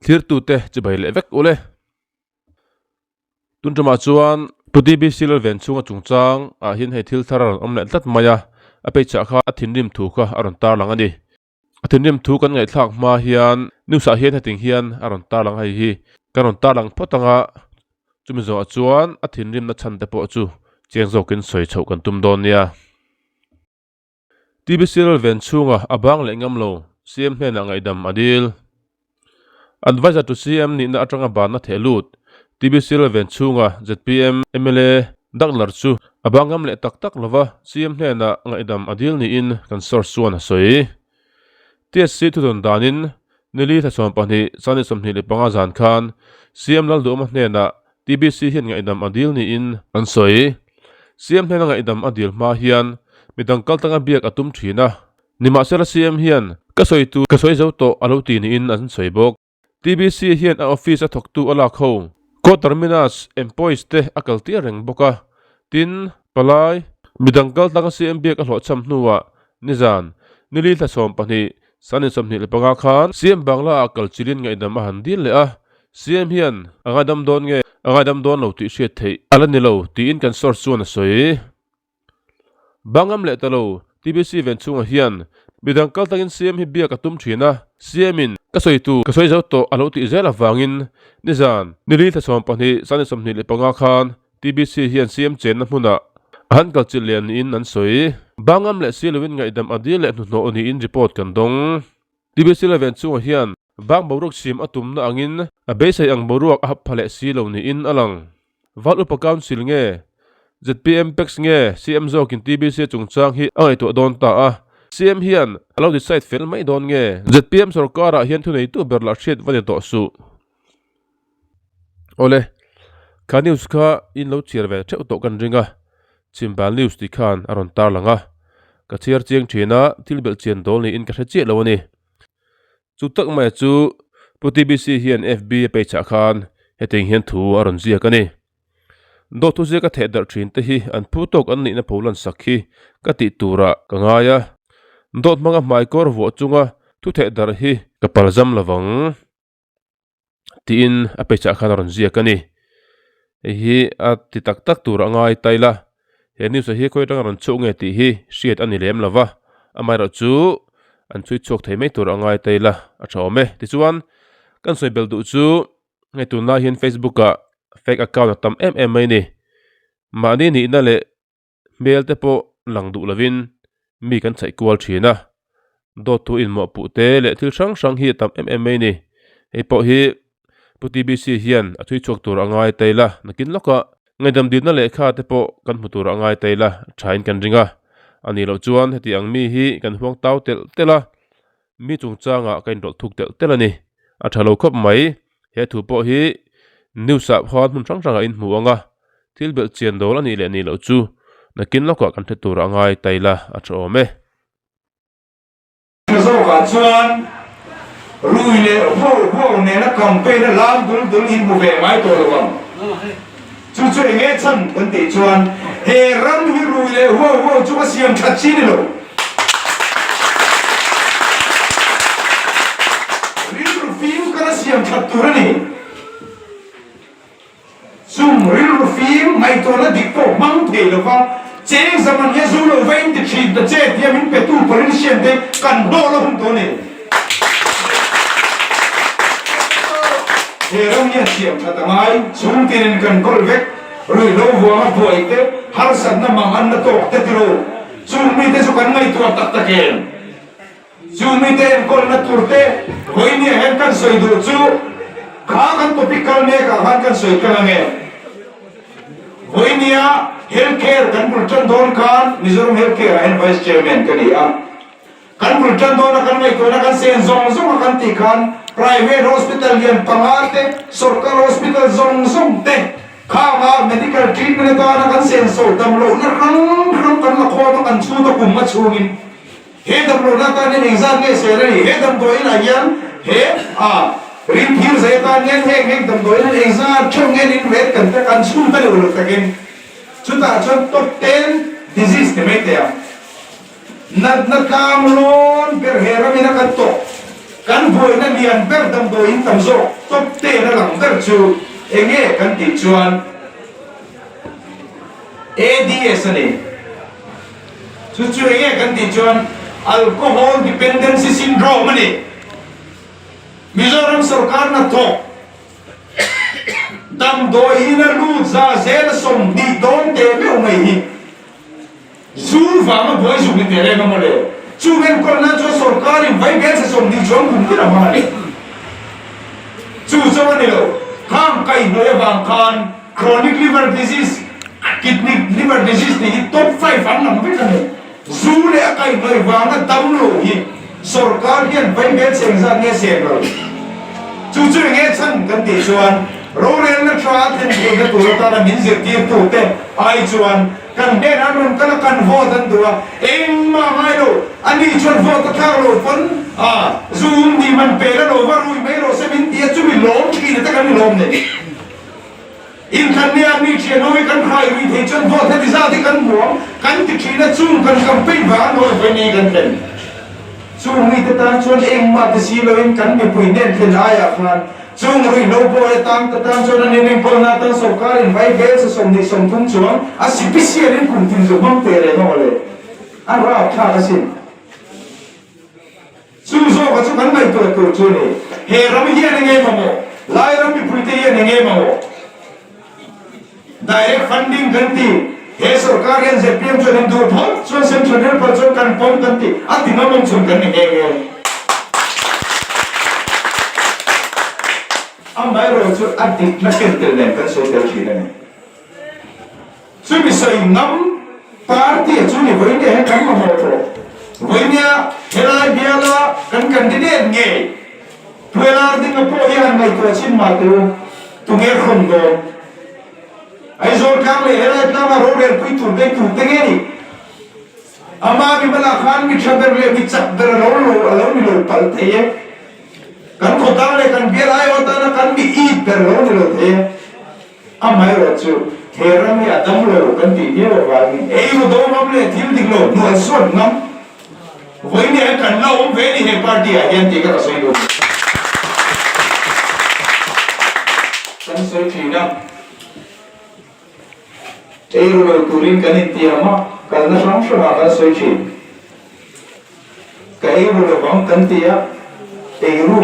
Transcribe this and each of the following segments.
Thlirtute chibai leh vek ule. Tun tumah chuan Pu TBC Lalven chhunga chungchang ah hian hei thil thar a rawn awm leh tlat mai a, a peichah kha a thinrim thu kha a rawn tarlang a ni. A thinrim thu kan ngaihthlak hma hian news ah hian heting hian a rawn tarlang hei hi kan rawn tarlang phawt anga chumi zawhah chuan a thinrimna chhan te pawh chu chiang zawkin sawi chhoh kan tum dawn nia. TBC Lalven chhunga a bang leh ngam lo CM hnenah ngaihdam a dil. Adviser to CM nihna atanga banna theh lut TBC Lalven chhunga zpm mla Daklar chu a bang ngam leh tak tak lova CM hnenah ngaihdam a dil niin kan source chuan a sawi. TSC thudawn danin nili thla 12 sani 25 zan khan CM Lalduhawma hnenah TBC hian ngaihdam a dil niin an sawi. CM hnena ngaihdam a dil hma hian midang kaltanga biak a tum thin a, nimahsela CM hian ka sawi tur ka sawi zo tawh a lo ti niin an sawi bawk. TBC hian a office a thawktu a lak ho Co-terminus employees te a kal tir reng bawk a, tin, palai, midang kaltanga CM biak a hlawhchham hnuah nizan, nili thla 12, Sani 25 khan CM Bangla ah kal chilin ngaihdam a han dil leh a, CM hian a ngaidam dawn nge a ngaidam dawn lo tih hriat theih a la ni lo tiin kan source chuan a sawi. Bangam leh ta lo TBC ven chhungah hian midang kal takin CM hi biak a tum thin a, CM in ka sawi tur ka sawi zo tawh a lo tih zel avangin nizan nili thla 12 Sani 25 khan TBC hian CM chenna hmunah a han kal chilh leh niin an sawi. Bangam leh Siloin ngaihdam a dil leh hnuhnawh niin report kan dawng. TBC la ven chungah hian bang boruak siam a tumna angin a beisei ang boruak a hap pha leh si lo niin a lang. Val Upa Council nge zpm Pax nge CM zawkin TBC chungchang hi a ngaihtuah dawn ta a, CM hian a lo decide fel mai dawn nge zpm sorkarah hian thuneitu ber lah hriat va ni tawh suh. Awle, kha news kha in lo chhiar ve theuh tawh kan ring a, Chhimbal news tih khan a rawn tarlang a, ka chhiar chiang thin a, thil belh chian dawl niin ka hre chiah lo a ni. Chu tak mai chu Pu TBC hian FB a pei chah khan hetiang hian thu a rawn ziak a ni. Dawt thu ziak a theh darh thin te hi an phu tawk an nihna pho lan sak hi ka tih turah ka ngai a, dawt hmanga hmaikawr vuah chunga thu theh darh hi ka palzam lovang. Tiin a peichah khan a rawn ziak a ni. Hei hi a ti tak tak tur a ngai ta ila, he news ah hi khawi atanga rawn chhuak nge tih hi hriat a ni lem lo va, amaherawhchu an chhui chhuak thei mai tur a ngai ta ila a tha awm e. Tichuan kan sawi belh duh chu hei tunlai hian Facebook ah fake account a tam em em mai a ni. Mahni nihna leh Hmel te pawh lang duh lovin mi kan chhaih kual thin a, dawt thu inmawhpuh te leh thil hrang hrang hi a tam em em mai a ni. Hei pawh hi Pu TBC hian a thui chhuak tur a ngai tail a, nakin lawkah ngaihdam dilna lehkha te pawh kan hmu tur a ngai tail a, thain kan ring a. A nih loh chuan heti ang mi hi kan huang tau telh telh a, mi chungchangah ka inrawlh thuk telh telh a ni. A tha lo khawp mai. He thu pawh hi news ah khuan hmun hrang hrangah in hmu ang a, thil belh chian dawl a nih leh nih loh chu nakin lawkah kan hre tur a ngai ta ila a tha awm e. Tha zawkah chuan rui leh huau huau nena campaign a lam dul dul in hmu ve ngai tawh lo ang. Chu chu eng nge chhan kan tih chuan he ram hi rui leh huau huau chu ka siam that chi ni lo. Rilru fim kan a siam that tur a ni. Chung rilru fim ngaihtuahna dik pawh hmang thei lova cheng zaman hian zu lo va inti thin ta che tia min petu politician te kan hlawh la hun tawh a ni. He ram hian siam that a ngai, chhungtinin kan kawl vek, ruihhlo vuanga buai te, harsatna mang an la tawk te tiro, chung mite chu kan ngaihtuah tak tak em? Chung mite enkawlna tur te vawinia hian kan sawi duh chu kha kan topic kal mek ah khan kan sawi tlang ange. Vawinia Health Care kan bul tan dawn khan Mizoram Health Care ah hian Vice Chairman ka ni a. Kan bul tan dawna kan ngaihtuahna kan sen zawng zawng a kan tih khan private hospital lian panga te, sorkar hospital zawng zawng te khanga medical treatment atana kan sen sawi tam lohna hrang hrang kan la khawm a kan chhut a kum a chhungin he damlohna atan hian engzat nge sel a ni, he damdawiin ah hian he a rin phir zai atan hian heng heng damdawiin ah engzat theuh nge nin ret kan te kan chhut a ni uluk takin chutah chuan top ten disease ti mai teh ang. Natna tlang lawn ber he ramin a kan tawh. Kan buaina lian ber damdawiin tam zawk top ten a lang ber chu enge kan tih chuan ADS a ni. Chu chu enge kan tih chuan Alcohol Dependency Syndrome a ni. Mizoram sorkar hnathawk damdawiin a lut za zel a 20 dawn teh meuh mai hi. Zu vanga buai zuk ni teh reng a mawle. Chung enkawl nan chuan sorkarin vai bel se 20 chuang kum tir a hmang a ni. Chu chauh a ni lo, khang kaihhnawih avang khan chronic liver disease, kidney liver disease tih hi top five an lang vek a ni. Zu leh a kaihhnawih vanga dam lo hi sorkar hian vai bel cheng zat nge seng lo. Chu chu enge chhan kan tih chuan rorelna tha a thlen theihna tur atana min zirtirtute ai chuan Kan hnen an rawn kal a, kan vote an duh a, engmah ngai lo, ani chuan vote a thlak lo pawn a zu um ni man pe la lo va rui mai rawh se min ti a, chumi lawm thin a te kan ni lawm nei. Inthlan nia mi thian ho hi kan hrai rui thei chuan vote heti zat hi kan hmu ang kan ti thin a, chung kan campaign vang an hawi vawi nei kan thlen. Chung mite tan chuan engmah ti si loin kan mipui hnen thlen aiah khan Chung ruihhlo pawh e tang ta tan chuan an inenkawl atan sorkar in vai vel sa 20 30 chuan a sipisial in kum tin zu hmang teh reng a awle a rapthlak asin. Chu zawka chu kan ngaihtuah tur chu ni. He ram hian enge mamawh? Lai ram mipuite hian enge mamawh? Direct funding kan ti. He sorkar hian zpm chuan in duh phawt chuan central helper chuan kan pawm kan ti. A ti ngam awm chhun kan ni nghe nghe. Amaherawh chu a dikna ken tel nen kan sawi tel thin a ni. Chumi sawi ngam party a chu ni vawinia hian kan mamawh tawh. Vawinia helai biala kan candidate ngei Puelar dinga pawh hi han ngaihtuah chin mah teh u, tunge hrawn dawn? Aizawl tlang leh helai tlanga rorel pui tur te tur te nge ni? Ama mi malah khan mi tha ber leh mi chak ber a lo lo a lo ni lo palh thei e. Kan khawtlang leh kan bial aiawh atana kan mi it ber a lo ni lo thei e. Amaherawh chu he ram hi a dam lo kan tih viau avangin ei ru do ngam leh thil dik lo hnuai suat ngam vawiin hian kan la awm ve ni he party ah hian tih ka ka sawi duh. Kan sawi thin a, ei ru lo turin kan intiam a, kalna hrang hrangah kan sawi thin. Ka ei ru lo vang kan ti a, ei ru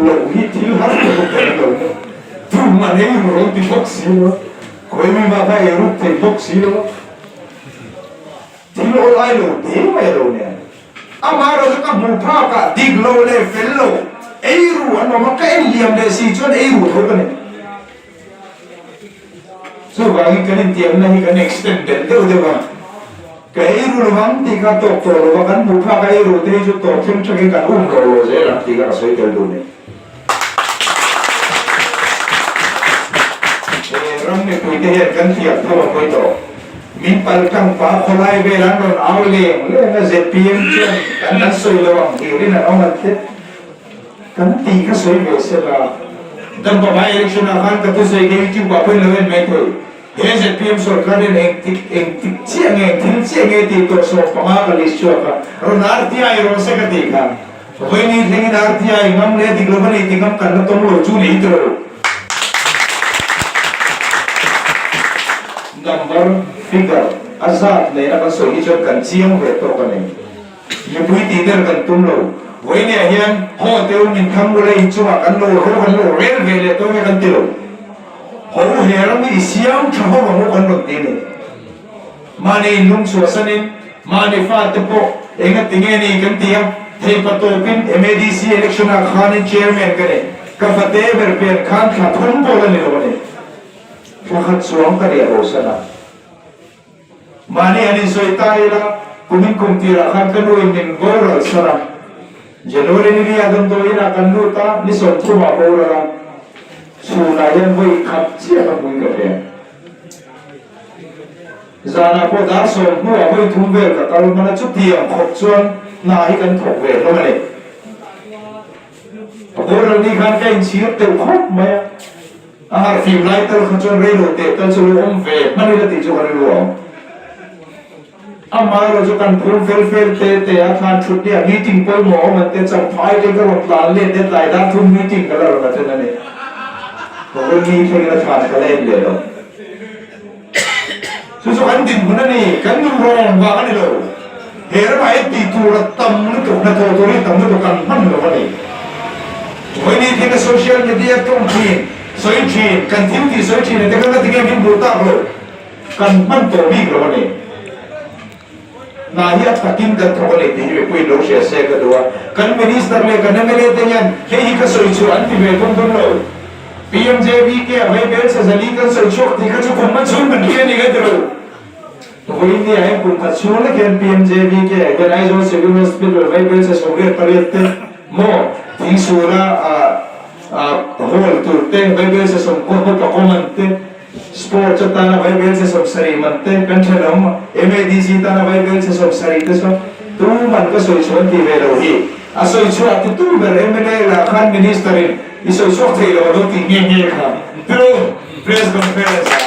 loh hi thil har tak a kan lo maw? Tum an ei ru lo ti bawk si lo a, khawi mi mah kha ei ruk thei bawk si lo a, thil awl ai lo te mai a lo nen. Amaherawhchu ka hmuh phak ah dik lo leh fel lo ei ru an awm a, ka en liam leh si chuan ei ru tho ka nei. Chuvangin kan intiamna hi kan extend belh deuh deuh a, ka ei ru lo ang tih kha tawk tawh lo va, kan hmuh phak a ei ru te hi chu tawp thleng thlengin kan um rawh lo zel ang tih kha ka sawi tel duh nei. He ram mipuite hian kan thiam tho a pawi tawh. Min pal tlang pa khawlai vel an rawn au leng leng a, zpm chuan kan an sawi lo ang hlirin an awm an tlet. Kan tih kha sawi ve se la. Dampa by election ah khan ka thusawi kha youtube ah pawhin lo en mai thei. He zpm sorkar hian eng tik eng tik chiah nge eng thil chiah nge tih tawh 15 ka list chhuak a, rawn RTI rawn se ka tih kha. Vawiin thlengin RTI ngam leh dik lova nei ti ngam kan la tawng lo chu ni tawh lo. Number, figure, a zat nena kan sawi hi chuan kan chiang ve tawk a ni. Mipui tih der kan tum lo. Vawinia hian haw te u min tham ula inchungah kan lo ro kan lo rel ve leh tawng e kan ti lo. Ho he ram hi i siam tha ho ang u kan rawn ti a ni. Mahni inlung chhuahsanin mahni fate pawh enga ti nge ni kan ti a, theipa tawpin MADC election ah khanin chairman ka ni. Ka fate ber pen khan thla thum pawh la ni lo a ni. Thla khat chuang ka riah bosan a. Mahni han insawi ta ila, kumin kum tirah khan ka nuin min boral san a. January ni ria damdawiin ah kan lut a, ni 30 ah boral a. Chhunah hian vawi khat chiah ka hmui ka hria. Zanah pawh dar 10 hnuah vawi thum vel ka kal hman a, chutiang khawp chuan hna hi kan thawk ve hlawm a ni. A boral ni khan ka inchhir deuh khawp mai a. A harhfim lai tal kha chuan reilo teh tal chu lo awm ve hman ila tih chu ka rilru ang. Amaherawh chu kan phur fel fel te te a thlan thut nia meeting pawimawh awm an te champhai te ka rawn tlan let te tlai dar thum meeting ka la rawn attend a ni. Ka ni thlengin a thlan ka la en leh lo. Chu chu kan dinhmun a ni, kan nun rawn vang a ni lo. He ramah hian tih tur a tam lutuk, hnathawh tur hi tam lutuk kan hman lo a ni. Vawiin thleng a social media tawng thin, sawi thin, kan thil tih sawi thin te kha ka ti nge min bul tak lo, kan hman tawh bik lo a ni. Hna hi a takin kan thawk a ni tih hi mipuiin lo hria se ka duh a. Kan Minister leh kan mla te hian hei hi ka sawi chhuah an ti ve thung dawn lo. PMJVK a vei bel che zali kan sawi chhuak tih kha chu kum hma chhung kan hria ni ka ti lo. Vawiin ni ah hian kum khat chhung lek hian PMJVK ah hian Aizawl Civil Hospital vei bel che 88 te maw Thingsuala hall tur te vei bel che 10 pakua man te Sports atana vaibelchhe 70 man te kan thenawm MADC tana vaibelchhe 70 te saw tuman ka sawi chhuah an tih ve lo hi. A sawi chhuah ti tu ber mla lah khan Minister in i sawi chhuak thei lo a lo tih nghe nghe kha. Tilo Press Conference ah.